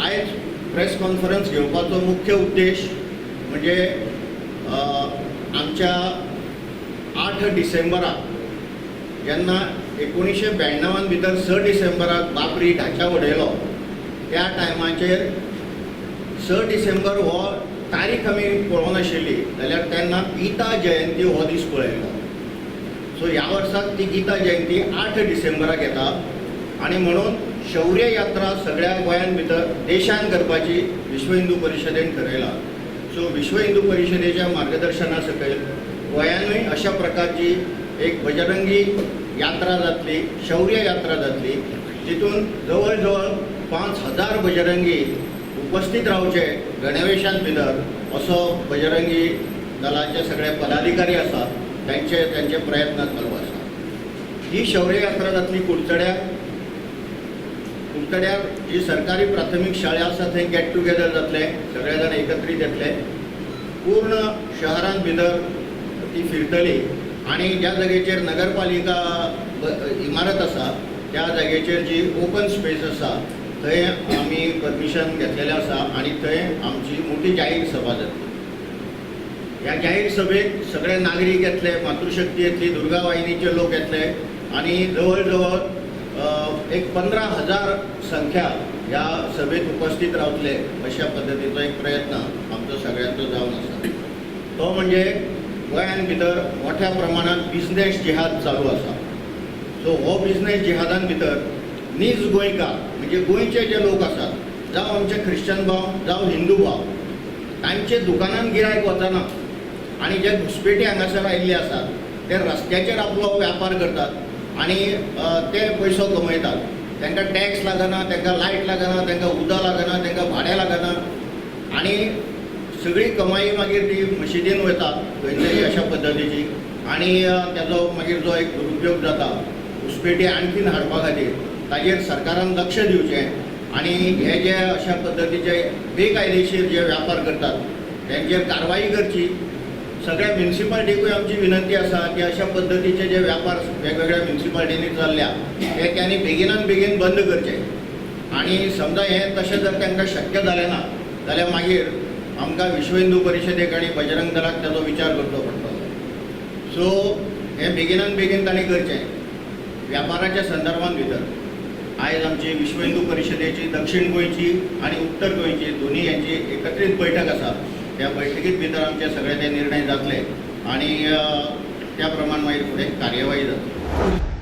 आयज press conference घेवपाचो मुख्य उद्देश म्हणजे आमच्या 8 डिसेंबराक जेन्ना 1992वान भितर 6 डिसेंबराक बाबरी ढाचा उडयलो, त्या टायमाचेर 6 डिसेंबर हो तारीख आमी पळोवनाशिल्ली जाल्यार तेन्ना गीता जयंती हो दीस पळयलो. सो ह्या वर्साक ती गीता जयंती 8 डिसेंबराक येता आनी म्हणून शौर्य यात्रा सगळ्या गोंयान भितर, देशान करपाची विश्व हिंदू परिशदेन ठरयला. सो विश्व हिंदू परिशदेच्या मार्गदर्शना सकयल गोंयानूय अशा प्रकारची एक बजरंगी यात्रा जातली, शौर्य यात्रा जातली, जितून जवळ जवळ 5000 बजरंगी उपस्थित रावचे गणवेशान भितर, असो बजरंगी दलाचे सगळे पदाधिकारी आसा तांचे तांचे प्रयत्न चालू आसा. ही शौर्य यात्रा जातली कुडचड्यार. कुडचड्यार जी सरकारी प्राथमीक शाळा आसा थंय गेट टुगेदर जातलें, सगळे जाण एकत्रीत येतले. पूर्ण शहरांत भितर ती फिरतली आनी ज्या जागेचेर नगरपालिका इमारत आसा त्या जागेचेर जी ओपन स्पेस आसा थंय आमी परमिशन घेतलेलें आसा आनी थंय आमची मोठी जाहीर सभा जातली. ह्या जाहीर सभेक सगळे नागरीक येतले, मातृशक्ती येतली, दुर्गा वाहिनीचे लोक येतले आनी जवळ जवळ एक 15,000 संख्या ह्या सभेत उपस्थित रावतले अशा पद्दतीचो एक प्रयत्न आमचो सगळ्यांचो जावन आसा. तो म्हणजे गोंयान भितर मोठ्या प्रमाणात बिझनेस जिहाद चालू आसा. सो हो बिझनेस जिहादान भितर नीज गोंयकार म्हणजे गोंयचे जे लोक आसात, जावं आमचे ख्रिश्चन भाव जावं हिंदू भाव, तांचे दुकानान गिरायक वचना आनी जे घुसपेटी हांगासर आयिल्ले आसात ते रस्त्याचेर आपलो व्यापार करतात आनी ते पयसो कमयतात. तांकां टॅक्स लागना, तांकां लायट लागना, तांकां उदक लागना, तांकां भाडें लागना आनी सगळी कमाई मागीर ती मशिदीन वता खंय तरी अशा पद्दतीची आनी ताजो मागीर जो एक दुरुपयोग जाता घुसपेटी आणखीन हाडपा खातीर, ताजेर सरकारान लक्ष दिवचें आनी हे जे अशा पद्दतीचे बेकायदेशीर जे व्यापार करतात तेंचेर कारवाई करची. सगळ्या म्युन्सिपाल्टीकूय आमची विनंती आसा की अशा पद्दतीचे जे व्यापार वेगवेगळ्या म्युन्सिपाल्टींनी चल्ल्या ते त्यांनी बेगिनान बेगीन बंद करचे आनी समजा हें तशें जर तांकां शक्य जालें ना जाल्यार मागीर आमकां विश्व हिंदू परिशदेक आनी बजरंग दलाक ताजो विचार करचो पडटलो. सो हें बेगिनान बेगीन तांणी करचें. व्यापाराच्या संदर्भात भितर आयज आमची विश्व हिंदू परिशदेची दक्षिण गोंयची आनी उत्तर गोंयची दोन्ही यांची एकत्रीत बैठक आसा. त्या बैठकीत भितर आमचे सगळे ते निर्णय जातले आनी त्या प्रमाण मागीर फुडें कार्यवाही जातली.